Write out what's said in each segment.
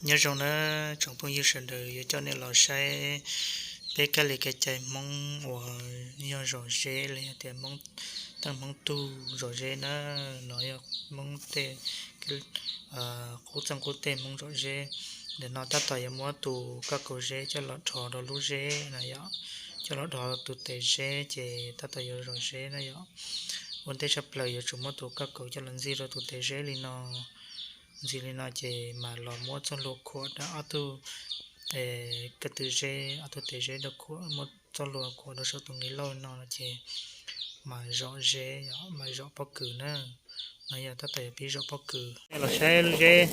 Nyob zoo na tsoom phooj ywg sawv daws, yuav coj nej los saib peb kab li kev cai Hmoob uas yog zom zeb los yog tias Hmoob, teej Hmoob tug zom zeb na. No yog Hmoob tej qub txeej qub teg Hmoob zom zeb. Ntawm no tab tom yuav muab tus kauj kaus zeb coj los dhos rau lub zeb na yom, coj los dhos tus tes zeb ces tab tom yuav zom zeb na yom. Ua ntej tshaj plaws yuav tsum muab tus kauj kaus coj los ntxig rau tus tes zeb li no. Ntxig li no ces mam los muab txoj hlua khuam rau ob tug ko tw zeb, ob tug tes zeb rau khuam, muab txoj hlua khuam rau saum tus nqi lauj no ces mam zom zeb, mam zom pob kws na. No yog tab tom yuav pib zom pob kws. Los saib lub zeb,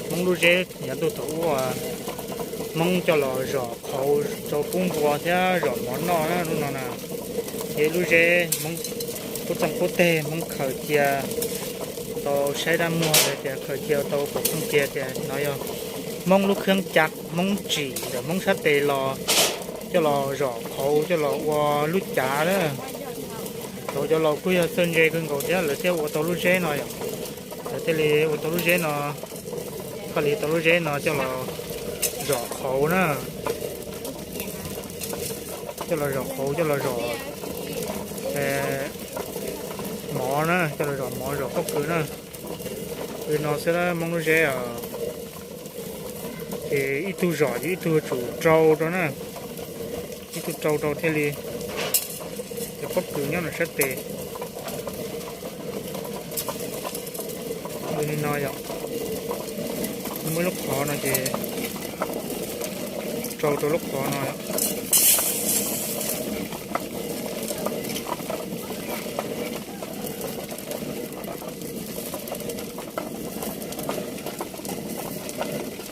Hmoob lub zeb yav ntuj thaum ub Hmoob coj los zom qhauv rau pub npua thiab zom mov noj na lub no na. Ces lub zeb Hmoob qub txeej qub teg Hmoob khaws cia tau saib dab muag tias khaws cia tau pom pheej cia tias no yog Hmoob lub kheeb cav Hmoob tsim ntawm Hmoob sab tes los coj los zom qhauv coj los ua lub cav na. Thaum cov laus kuj yog txawj ntse kawg nkaus thiab lawv thiaj ua tau lub zeb no yom. Lawv thiaj li ua tau lub zeb no, thiaj li tau lub zeb no coj los zom qhauv na, coj los zom qhauv coj los zom mov na, coj los zom mov zom pob kws na. Li no xwb na Hmoob lub zeb os. Ces ib tug zom ces ib tug tsum rau rau na, ib tug rau rau thiaj li cov pob kws nyob nram sab tes. Li no yom, muaj ib lub qhov no ces rau rau lub qhov no yom.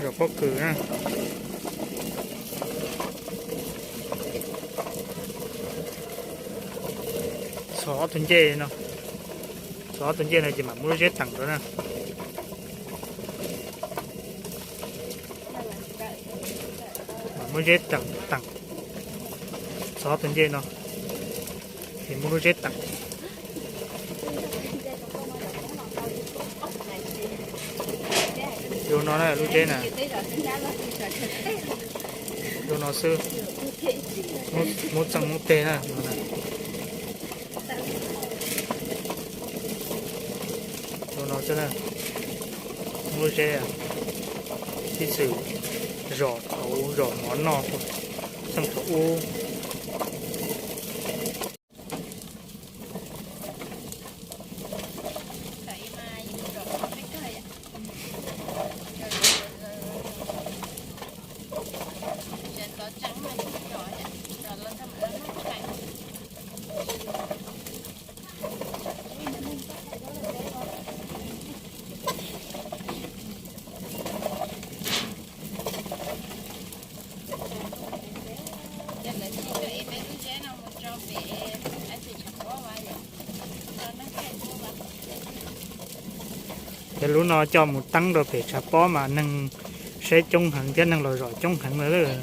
Zom pob kws na. Txhos ob tug ncej no, txhos ob tug ncej no ces mam muab lub zeb teem rau na. Mam muab zeb teem teem, txhos ob tug ncej no ces muab lub zeb teem. Zoo no na lub zeb na, zoo no xwb, muab txeej muab teg na. Zoo no xwb na, muab lub zeb ib txwm zom qhauv zom mov noj txeej thaum ub. Ces lub no coj mus teeb rau pem tshav pob mas neeg saib coob heev thiab neeg los zom coob heev lawm.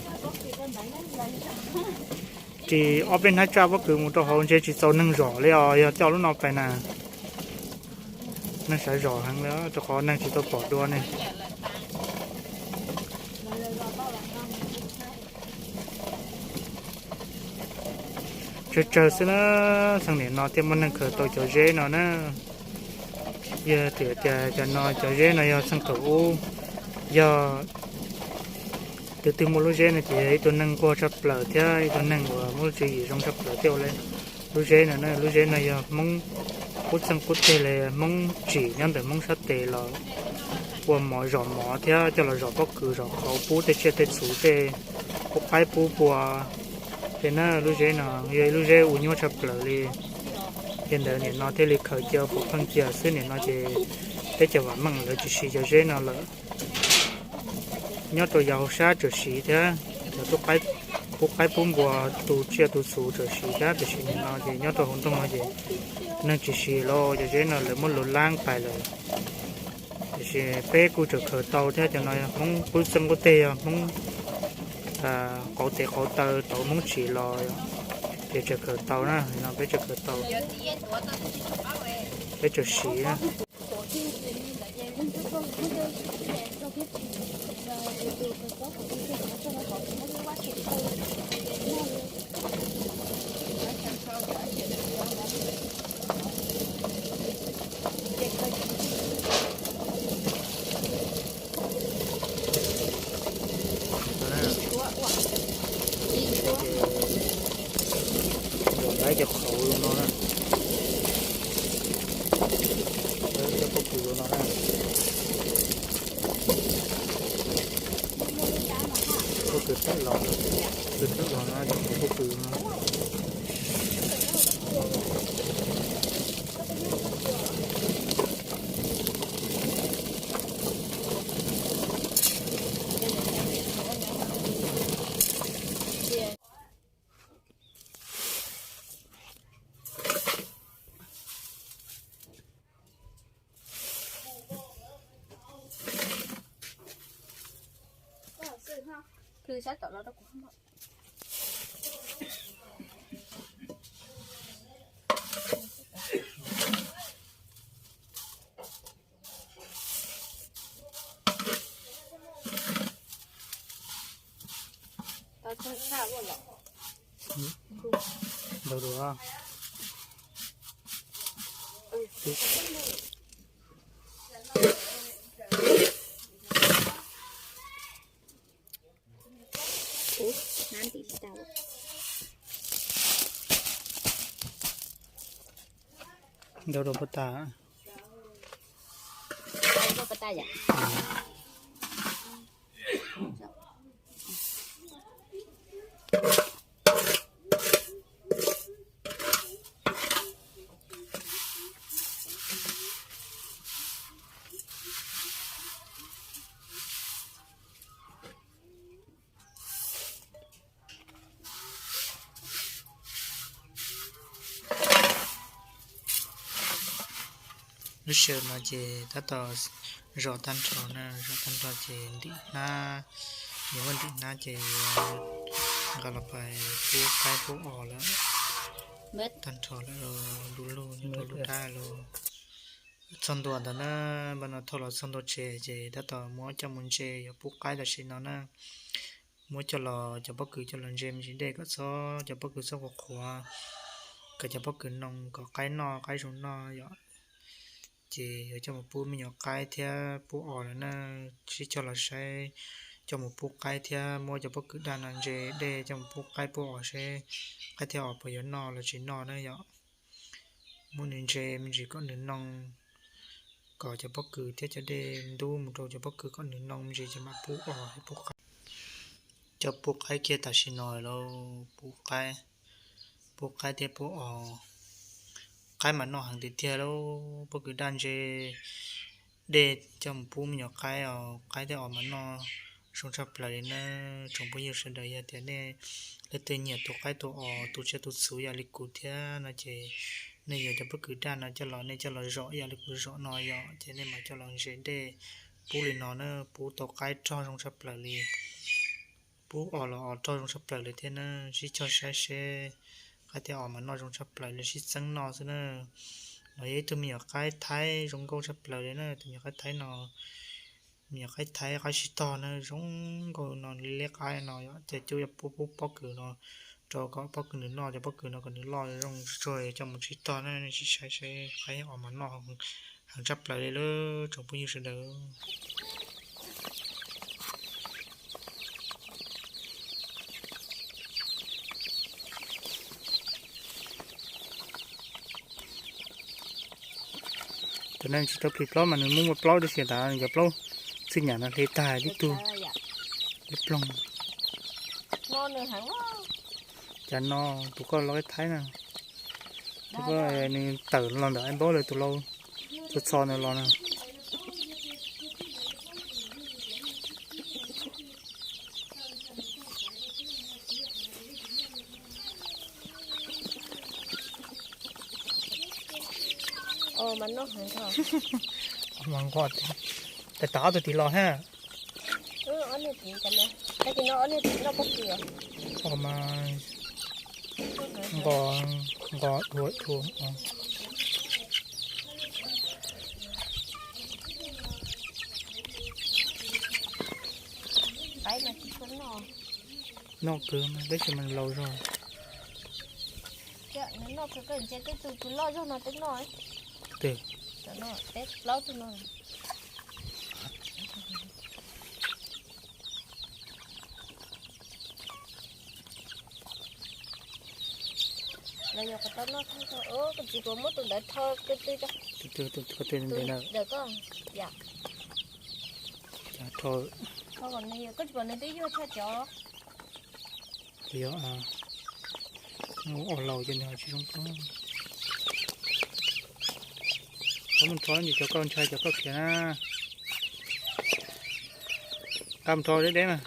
Ris ob peb hnab tsaj pob kws mus rau hauv ntshe tsis txaus neeg zom li os, yog coj lub no pais na. Neeg sawv zom heev li rau qhov neeg tsis tau pom dua ne. Tsawg tsawg xwb na, xeem niam no thiaj muaj neeg khaws tau cov zeb no na. Yog tias cov no cov zeb no yog xeem thaum ub, yog tus twg muaj lub zeb no ces yog ib tug neeg nquag tshaj plaws thiab ib tug neeg uas muaj lub tswv yim zoo tshaj plaws thiaj ua lub zeb no. Lub zeb no yog Hmoob qub txeeg qub teg li Hmoob tsim nyob ntawm Hmoob sab tes los ua mov zom mov thiab coj los zom pob kws zom qhauv pub tej tsiaj tej txhu tej pub qaib pub npua tej na. Lub zeb no yog ib lub zeb uas nyuaj tshaj plaws li. Yog ntawd nim no thiaj li khaws cia pov pheej cia xwb, nim no ces peb cov vam meej lawv tsis siv cov zeb no lawm. Nyob rau yav hauv sab tseem siv thiab, cov pub qaib pub npua tu tsiaj tu txhu tseem siv thiab, tiam sis nim no ces nyob rau hauv nroog no ces neeg tsis siv lawm, cov zeb no lawv muab luv lab pais lawm. Tiam sis peb kuj tseem khaws tau thiab, cov no Hmoob qub txeeg qub teg yog Hmoob qauv tes qauv taw tau Hmoob tsim los ces tseem khaws tau na, no peb tseem khaws tau, peb tseem siv na. Cov qhauv zoo no na, cov pob kws zoo no na. Pob kws tawm los, pob kws tawm los no, cov qhauv pob kws no. Ntau dua. Ntau dua puas tas? Lub sij hawm no ces tab tom zom tag nrho na, zom tag nrho ces ntim hnab, nws muaj ntim hnab ces yuav nqa los pais pub qaib pub os lawm. Tag nrho lawm, du lug nyob rau lub dab lawm. Txog ntua ntawd na, npaj no thauj los txog ntua tsev ces tab tom muab coj mus ntse yuav pub qaib tam sim no na. Muab coj los, cov pob kws coj los ntse me ntsis dej kom txhob, cov pob kws txhob qhuav qhuav, kom cov pob kws noo kom qaib noj, qaib zoo noj yom. Ces yuav coj mus pub me nyuam qaib thiab pub os lawm na. Sib coj los saib, coj mus pub qaib thiab muab cov pob kws daj no ntse dej coj mus pub qaib pub os seb qaib thiab os puas yuav noj los tsis noj na yom. Muab nws ntse me ntsis kom nws noo, kom cov pob kws thiab cov dej ntub mus rau cov pob kws kom nws noo me ntsis ces mam pub os thiab pub qaib. Coj pub qaib kiag tam sim no lawm, pub qaib, pub qaib thiab pub os. Qaib mas noj heev tiag tiag lauj, pob kws daj ntse dej coj mus pub me nyuam qaib os, qaib thiab os mas noj zoo tshaj plaws li na. Tsoom phooj ywg sawv daws, yog tias nej leej twg nyiam tus qaib tus os tus tsiaj tus txhu ib yam li kuv thiab no ces nej yuav cov pob kws daj no coj los, nej coj los zom ib yam li kuv zom no yom, ces nej mam coj los ntse dej pub li no na, pub tau qaib rog zoo tshaj plaws li. Pub os los os rog zoo tshaj plaws li thiab na. Sib coj saib seb qaib thiab os mas noj zoo tshaj plaws li, sib txeeb noj xwb na. No yog ib tug me nyuam qaib thaib zoo nkauj tshaj plaws li na, tus me nyuam qaib thaib no. Me nyuam qaib thaib qaib sib tog na, zoo nkauj no, liab qaib no yom, ces coj yuav pub pub pob kws no rau kom pob kws nws noj, cov pob kws no kom nws loj zoo tsuag coj mus sib tog na. Nej sim saib seb qaib os mas noj heev tshaj plaws li lauj tsoom phooj ywg sawv daws. Tus no tsis tau plig plaub mas nws muaj muaj plaub tab sis tas nws cov plaub txwj nyam no hle tag tib tug. Ib ploog. Cas no tus koj los qaib thaib na. Tus koj nws tawm los ntawm ai npaub lawm tus lau txo txo nws los na. Mas nqos, tais tas ob tug tim los ha. Mas nqos, nqos dhua dhua. Noj kawg mas tab sis mas laus zog. Twb, Yog qhov tau noj thawj thaum, koj txiv puas muab tus ntawd rho ko tw rau? Tus, tus ko tw ntawd na. Ntawm koj. Yam. Cas rho. Koj tsis pom nws twb yuag tshaj cov. Yog, ua laus ces nws ho tsis zoo koj. Koj mus rho ntsis cov koj ntshai cov koj khiav na. Nqa mus rho deb deb mas.